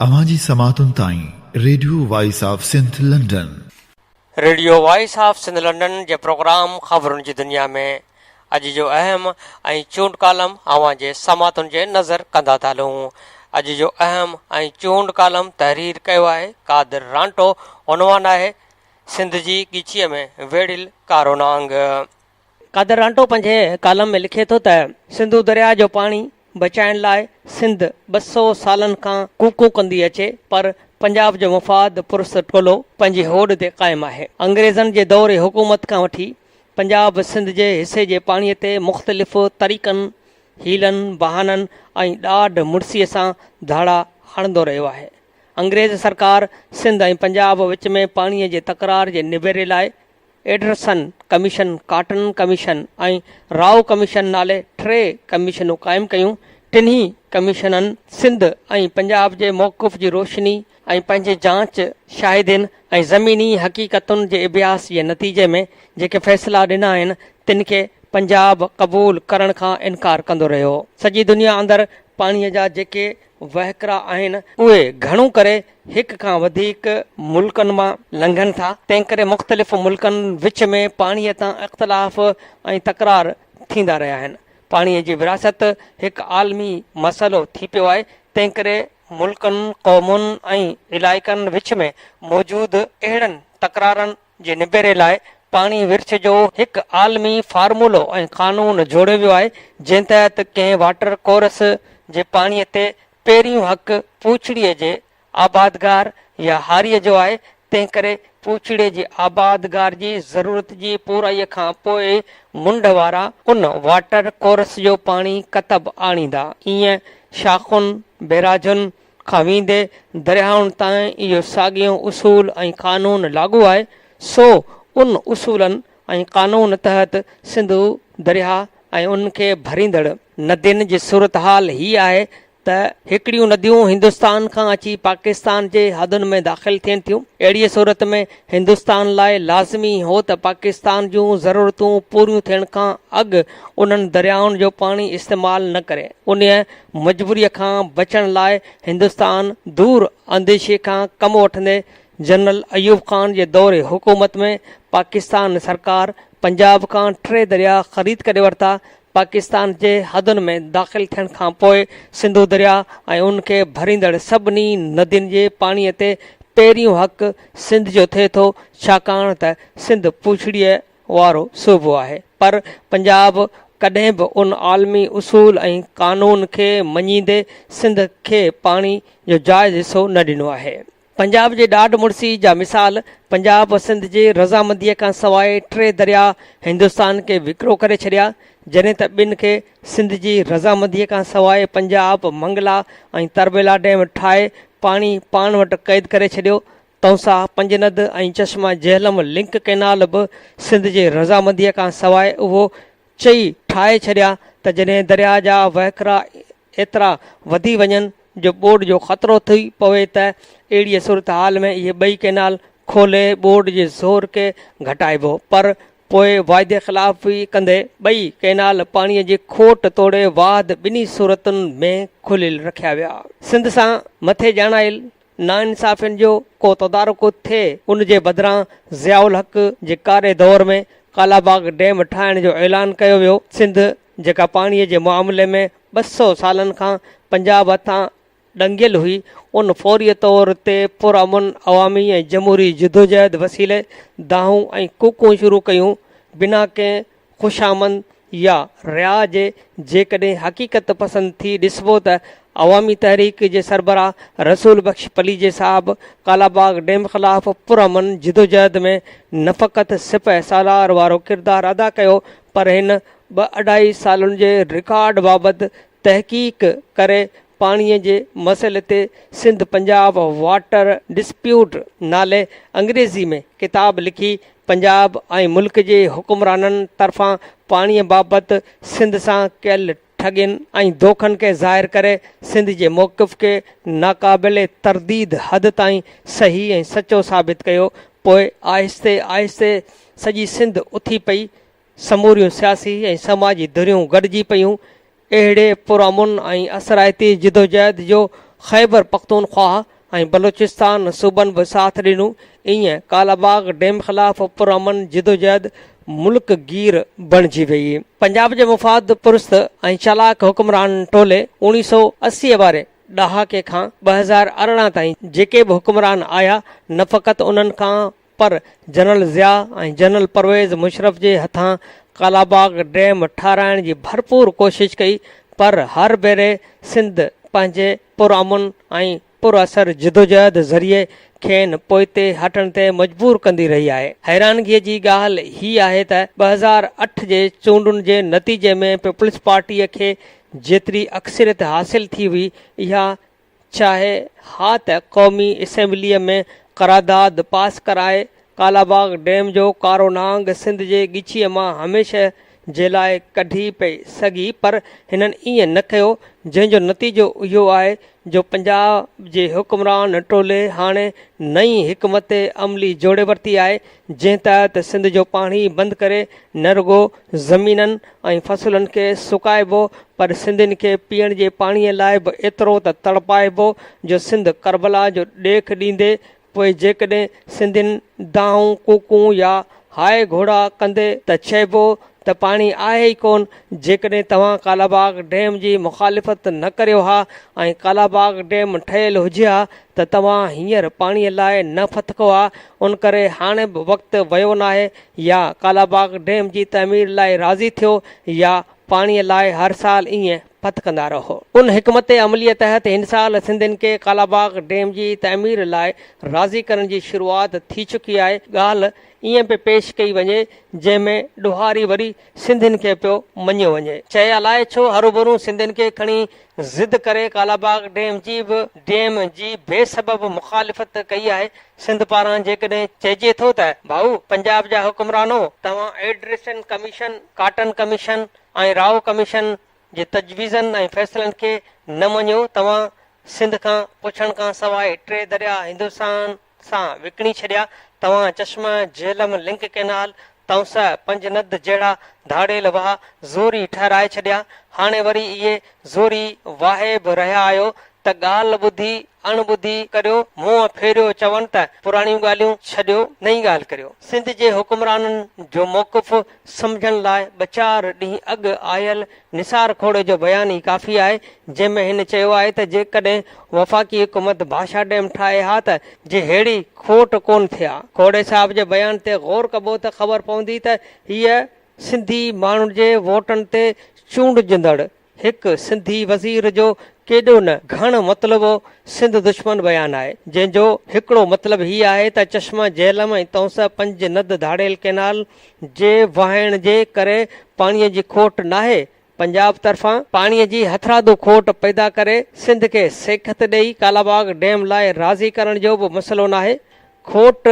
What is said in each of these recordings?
اوهان جي سماعتن تائين radio voice of Sindh London. Radio voice of Sindh London جي پروگرام خبرن جي دنيا ۾ اڄ جو اهم ۽ چونڊ ڪالم اوهان جي سماعتن جي نظر ڪندا ٿا هلون. اڄ جو اهم ۽ چونڊ ڪالم تحرير ڪيو آهي قادر رانٽو عنوان آهي سنڌ جي ڳچيء ۾ ويڙهيل ڪارو نانگ. قادر رانٽو پنهنجي ڪالم ۾ لکي ٿو ته سنڌو درياء جو پاڻي بچائڻ لاء سنڌ 200 سالن کان ڪوڪون ڪندي اچي پر پنجاب جو مفاد پرست ٽولو پنهنجي هوڏ تي قائم آهي. انگريزن جي دور حڪومت کان وٺي پنجاب سنڌ جي حصي جي پاڻي تي مختلف طريقن، حيلن، بهانن ۽ ڏاڍ مڙسي سان ڌاڙا هڻندو رهيو آهي. انگريز سرڪار سنڌ ۽ پنجاب وچ ۾ پاڻي جي تڪرار جي نبيري لاء Anderson commission, cotton commission ۽ Rao commission نالي ٽي ڪميشنون قائم ڪيون. ٽنهي ڪميشنن سنڌ ۽ پنجاب جي موقف جي روشني ۽ پنهنجي جاچ، شاهدين ۽ زميني حقيقتن جي اڀياس جي نتيجي ۾ جيڪي فيصلا ڏنا آهن، تن کي پنجاب قبول ڪرڻ کان انڪار ڪندو رهيو. سڄي دنيا اندر پاڻيء جا جيڪي وهڪرا آهن، اهي گهڻو ڪري هڪ کان وڌيڪ ملڪن مان لنگهن ٿا، تنهنڪري مختلف ملڪن وچ ۾ پاڻيء تان اختلاف ۽ تڪرار ٿيندا رهيا آهن. پاڻيء جي ورهاست هڪ عالمي مسئلو ٿي پيو آهي، تنهنڪري ملڪن، قومن ۽ علائقن وچ ۾ موجود اهڙن تڪرارن جي نبيري لاء پاڻي ورڇ جو هڪ عالمي فارمولو ۽ قانون جوڙيو ويو آهي، جنهن تحت ڪنهن واٽر ڪورس جي پاڻي تي پهريون حق پوڇڙيء جي آبادگار يا هاريء جو آهي، تنهنڪري پوڇڙيء جي آبادگار جي ضرورت جي پورائيء کان پوء منڍ وارا ان واٽر ڪورس جو پاڻي ڪتب آڻيندا. ايئن شاخن، بئراجن، کان ويندي درياهن تائين اهو ساڳيو اصول ۽ قانون لاڳو آهي، سو ان اصولن ۽ قانون تحت سنڌو درياهه ۽ ان کي ڀريندڙ ندين جي صورتحال هي آهي ته هڪڙيون نديون هندستان کان اچي پاڪستان جي حدن ۾ داخل ٿين ٿيون، اهڙيء صورت ۾ هندستان لاء لازمي هو ته پاڪستان جون ضرورتون پوريون ٿيڻ کان اڳ انهن درياهن جو پاڻي استعمال نه ڪري. انهيء مجبوريء کان بچڻ لاء هندستان دور انديشيء کان ڪم وٺندي جنرل ايوب خان جي دور حڪومت ۾ پاڪستان سرڪار پنجاب کان ٽي درياء خريد ڪري ورتا. پاڪستان جي حدن ۾ داخل ٿيڻ کان پوء سنڌو درياء ۽ ان کي ڀريندڙ سڀني ندين جي پاڻيء تي پهريون حق سنڌ جو ٿئي ٿو، ڇاڪاڻ ته سنڌ پوڇڙيء وارو صوبو آهي پر پنجاب ڪڏهن به ان عالمي اصول ۽ قانون کي مڃيندي سنڌ کي پاڻي جو جائز حصو نه ڏنو آهي. پنجاب جي ڏاڍ مڙسي جا مثال پنجاب سنڌ جي رضامندي کان سواء ٽي درياء هندستان کي وڪرو ڪري ڇڏيا جڏهن ته ٻن کي سنڌ جي رضامندي کان سواء پنجاب منگلا ۽ تربيلا ڊيم ٺاهي پاڻي پاڻ وٽ قيد ڪري ڇڏيو تونسا، پنجند ۽ چشما جهلم لنڪ ڪئنال به سنڌ جي رضامنديء کان سواء اهو چئي ٺاهي ڇڏيا ته جڏهن درياء جا وهڪرا ايترا وڌي وڃن جو ٻوڏ جو خطرو ٿي پوي ته اهڙيء صورتحال ۾ اهي ٻئي ڪئنال کولي ٻوڏ جي زور کي گهٽائبو پر پوء واعدي خلافي ڪندي ٻئي ڪئنال پاڻيء جي کوٽ توڙي واڌ ٻنهي صورتن ۾ کليل رکيا ويا. سنڌ سان مٿي ڄاڻايل ناانصافين جو ڪو تدارڪ ٿئي ان جي بدران ضياء الحق جي ڪاري دور ۾ ڪالاباغ ڊيم ٺاهڻ جو اعلان ڪيو ويو. سنڌ جيڪا پاڻي جي معاملي ۾ 200 سالن کان پنجاب هٿان ڏنگيل هئي ان فوري طور تي پرامن عوامي ۽ جمهوري جدوجهد وسيلي دانهون ۽ ڪوڪون شروع ڪيون بنا ڪنهن خوشامند يا رياء جي جيڪڏهن حقيقت پسند ٿي ڏسبو ته عوامي تحريڪ جي سربراهه رسول بخش پليجي صاحب ڪالاباغ ڊيم خلاف پرامن جدوجهد ۾ نه فقط سپهه سالار وارو ڪردار ادا ڪيو پر هن ٻه اڍائي سالن جي رڪارڊ بابت تحقيق ڪري پاڻي جي مسئلي تي سنڌ پنجاب واٽر ڊسپيوٽ نالي انگريزي ۾ ڪتاب لکي پنجاب ۽ ملڪ جي حڪمرانن طرفان پاڻي بابت سنڌ سان ڪيل ٺڳين ۽ دوکن کي ظاهر ڪري سنڌ جي موقف کي ناقابل ترديد حد تائين صحيح ۽ سچو ثابت ڪيو. پوء آهستي آهستي سڄي سنڌ اٿي پئي، سموريون سياسي ۽ سماجي ڌريون گڏجي پيون. اهڙي پرامن ۽ اثرائتي جدوجهد جو خيبر پختونخواهه ۽ بلوچستان صوبن به ساٿ ڏنو، ايئن ڪالاباغ ڊيم خلاف پرامن جدوجهد ملڪ گير بڻجي ويئي. پنجاب جي مفاد پرست ۽ چالاڪ حڪمران ٽولي اوڻيهه سئو 80 واري ڏهاڪي کان 2018 تائين جيڪي به حڪمران آيا نه فقط انهن کان پر جنرل ضياء ۽ جنرل پرويز مشرف جي هٿان ڪالاباغ ڊيم ٺاهرائڻ جي ڀرپور ڪوشش ڪئي پر هر ڀيري سنڌ پنهنجي پرامن ۽ پر اثر جدوجهد ذريعي کين پوئتي هٽڻ تي مجبور ڪندي رهي آهي. حيرانگيء جي ڳالهه هي آهي ته 2008 جي چونڊن جي نتيجي ۾ پيپلز پارٽيء کي جيتري اڪثريت حاصل ٿي هئي اها چاهي ها ته قومي اسيمبليء ۾ قرارداد پاس ڪرائي ڪالاباغ ڊيم جو ڪارو نانگ سنڌ جي ڳچيء مان هميشه جي لاء ڪڍي پئي سگهي پر هنن ائين نه ڪيو جنهن جو نتيجو اهو آهي جو پنجاب جي حڪمران ٽولي هاڻي نئين حڪمت عملي جوڙي ورتي آهي جنهن تحت سنڌ جو پاڻي بند ڪري نه رڳو زمينن ۽ فصلن کي سڪائبو پر سنڌين کي پيئڻ جي پاڻي لاء به ايترو ته تڙپائبو جو سنڌ ڪربلا جو ڏيک ڏيندي پوء جيڪڏهن سنڌين دانهون، ڪوڪون يا هاء گهوڙا ڪندي ته چئبو ته پاڻي آهي ئي ڪونه، جيڪڏهن توهان ڪالاباغ ڊيم جي مخالفت نه ڪريو ها ۽ ڪالاباغ ڊيم ٺهيل هجي ها ته توهان هينئر پاڻي لاء نه ڦٿڪو ها، ان ڪري هاڻي به وقت ويو ناهي يا ڪالاباغ ڊيم جي تعمير لاء راضي ٿيو يا پاڻي لاء هر سال ائين ڦٿڪندا رهو. ان حڪمت عمليء تحت هن سال سنڌين کي ڪالاباغ ڊيم جي تعمير لاء راضي ڪرڻ جي شروعات ٿي چڪي آهي. ڳالهه ائين پئي پيش ڪئي وڃي جنهن ۾ ڏوهاري وري سنڌين کي پيو مڃيو وڃي. چئي الائي ڇو هروڀرو سنڌين کي کڻي ضد ڪري ڪالاباغ ڊيم جي به ڊيم جي بي سبب مخالفت ڪئي آهي. سنڌ پاران جيڪڏهن چئجي ٿو ته ڀائو پنجاب جا حڪمرانو توهان Anderson commission, cotton commission ۽ Rao commission جي تجويزن ۽ فيصلن کي نه مڃيو، توهان سنڌ کان پڇڻ کان سواء ٽي درياء هندستان سان وڪڻي ڇڏيا، توهان چشمه جهلم لنڪ ڪئنال، تونسه پنجند جهڙا ڌاڙيل واهه زوري ٺهرائي ڇڏيا، هاڻي وري اهي زوري واهي به رهيا آهيو ته ڳالهه ٻڌي اڻ ٻڌي ڪريو، منهن ڦيريو چون ته پراڻيون ڳالهيون ڇڏيو، نئين ڳالهه ڪريو. سنڌ جي حڪمرانن جو موقف سمجهڻ لاء ٻه چار ڏينهن اڳ آيل نثار کوڙي جو بيان ئي ڪافي آهي، جنهن ۾ هن چيو آهي ته جيڪڏهن وفاقي حڪومت ڀاشا ڊيم ٺاهي ها ته جي ههڙي کوٽ ڪونه ٿئي ها. کوڙي صاحب جي بيان تي غور ڪبو ته خبر پوندي ته هيء سنڌي ماڻهن جي ووٽن تي چونڊجندڙ هڪ سنڌي وزير جو ڪيڏو نه گهڻ مطلبو سنڌ دشمن بيان آهي، جنهن جو هڪڙو مطلب هي آهي ته چشمه جهلم ۽ تونسه پنج ند ڌاڙيل ڪئنال جي وهائڻ جي ڪري پاڻيء جي کوٽ ناهي، پنجاب طرفان پاڻيء جي هٿرادو کوٽ پيدا ڪري سنڌ کي سيکت ڏئي ڪالاباغ ڊيم لاء راضي ڪرڻ جو به مسئلو ناهي، کوٽ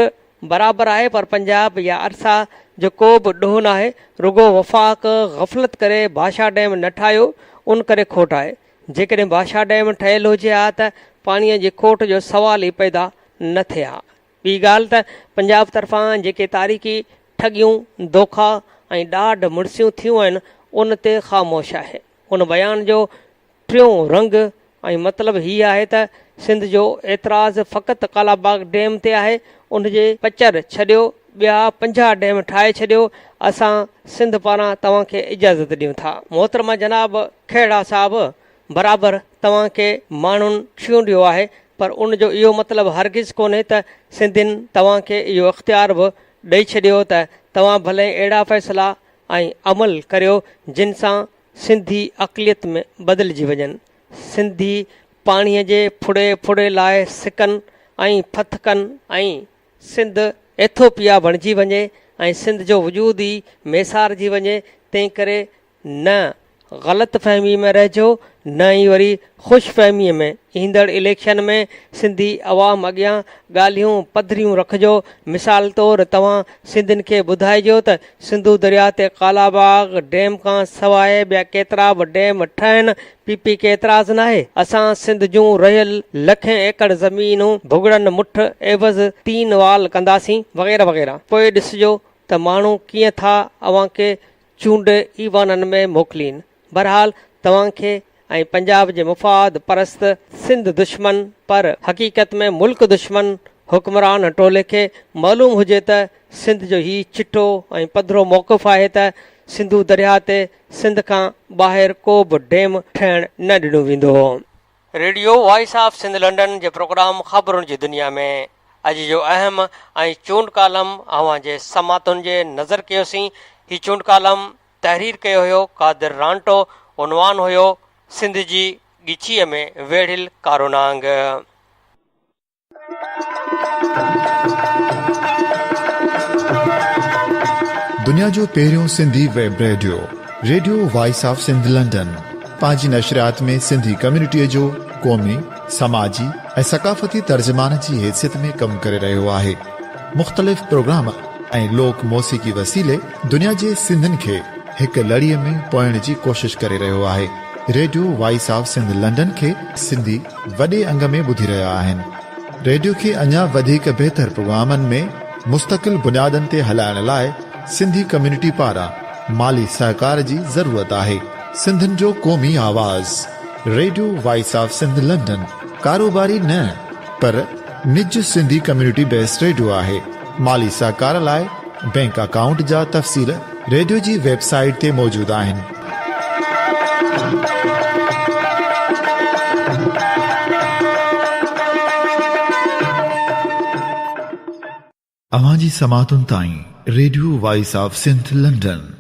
برابر آهي پر پنجاب يا ارسا جو ڪو به ڏوهه ناهي، رڳو وفاق غفلت ڪري ڀاشا ڊيم نه ٺاهيو ان ڪري کوٽ آهي، جيڪڏهن ڀاشا ڊيم ٺهيل هجي ها ته پاڻي جي کوٽ جو سوال ئي پيدا نه ٿئي ها. ٻي ڳالهه ته پنجاب طرفان جيڪي تاريخي ٺڳيون، دوکا ۽ ڏاڍ مڙسيون ٿيون آهن ان تي خاموش آهي. ان بيان جو ٽيون رنگ ۽ مطلب هي آهي ته سنڌ جو اعتراض فقط ڪالاباغ ڊيم تي آهي، ان جي پچر ڇڏيو ٻيا 50 ڊيم ٺاهي ڇڏيو، اسان سنڌ پاران توهان کي اجازت ڏيون ٿا. محترمه جناب کهڙا صاحب برابر توهان کي ماڻهن چونڊيو آهي پر ان جو اهو مطلب هرگز ڪونهي ته سنڌين توهان کي اهو اختيار به ڏئي ڇڏيو ته توهان ڀلي اهڙا فيصلا ۽ عمل ڪريو جن سان سنڌي اقليت ۾ بدلجي وڃن. سنڌي پاڻيء جي ڦڙي ڦڙي لاء سڪن ۽ ڦٿڪن ۽ سنڌ ايٿوپيا بڻجي وڃي ۽ سنڌ جو وجود ئي ميسارجي وڃي، تنهنڪري نه غلط فهميء ۾ رهجو نه ئي وري خوش فهميء ۾. ايندڙ اليڪشن ۾ سنڌي عوام اڳيان ڳالهيون پڌريون رکجو. مثال طور توهان سنڌين کي ٻڌائجو ته سنڌو درياء تي ڪالاباغ ڊيم کان سواء ٻيا ڪيترا به ڊيم ٺهن، پي پي کي اعتراض ناهي. اسان سنڌ جون رهيل لکين ايڪڙ زمينون ڀڳڙن مٺ عيوض تين وال ڪنداسين وغيره وغيره. پوء ڏسجو ته ماڻهو ڪيئن ٿا اوهان کي چونڊي ايوانن ۾ موڪلين. بهرحال توهان کي ۽ پنجاب جي مفاد پرست سنڌ دشمن پر حقيقت ۾ ملڪ دشمن حڪمران ٽولي کي معلوم هجي ته سنڌ جو هي چٽو ۽ پڌرو موقف آهي ته سنڌو درياهه تي سنڌ کان ٻاهر ڪو به ڊيم ٺهڻ نه ڏنو ويندو. Radio voice of Sindh London جي پروگرام خبرن جي دنيا ۾ اڄ جو اهم ۽ چونڊ ڪالم اوهان جي سماعتن جي نظر ڪيوسين. هي چونڊ ڪالم تحرير ڪيو هيو قادر رانٽو، عنوان هيو سنڌ جي ڳچيء ۾ ويڙهيل ڪارو نانگ. دنيا جو پهريون Sindhi web radio, radio voice of Sindh London, پنهنجي نشريات ۾ سنڌي ڪميونٽيء جو قومي، سماجي ۽ ثقافتي ترجمان جي حيثيت ۾ ڪم ڪري رهيو آهي. مختلف پروگرام ۽ لوڪ موسيقي وسيلي دنيا جي سنڌين کي هڪ لڙيء ۾ پوئڻ جي ڪوشش ڪري رهيو آهي. Radio voice of Sindh London کي سنڌي وڏي انگ ۾ ٻڌي رهيا آهن. ريڊيو کي اڃا وڌيڪ بهتر پروگرامن ۾ مستقل بنيادن تي هلائڻ لاء سنڌي ڪميونٽي پاران مالي سهڪار جي ضرورت آهي. سنڌين جو قومي آواز، radio voice of Sindh London ڪاروباري نه پر نج سنڌي ڪميونٽي بيسڊ ريڊيو آهي. مالي سهڪار لاء بينڪ اڪائونٽ جا تفصيل ريڊيو جي ويب سائيٽ تي موجود آهن. اوهان جي سماعتن تائين radio voice of Sindh London.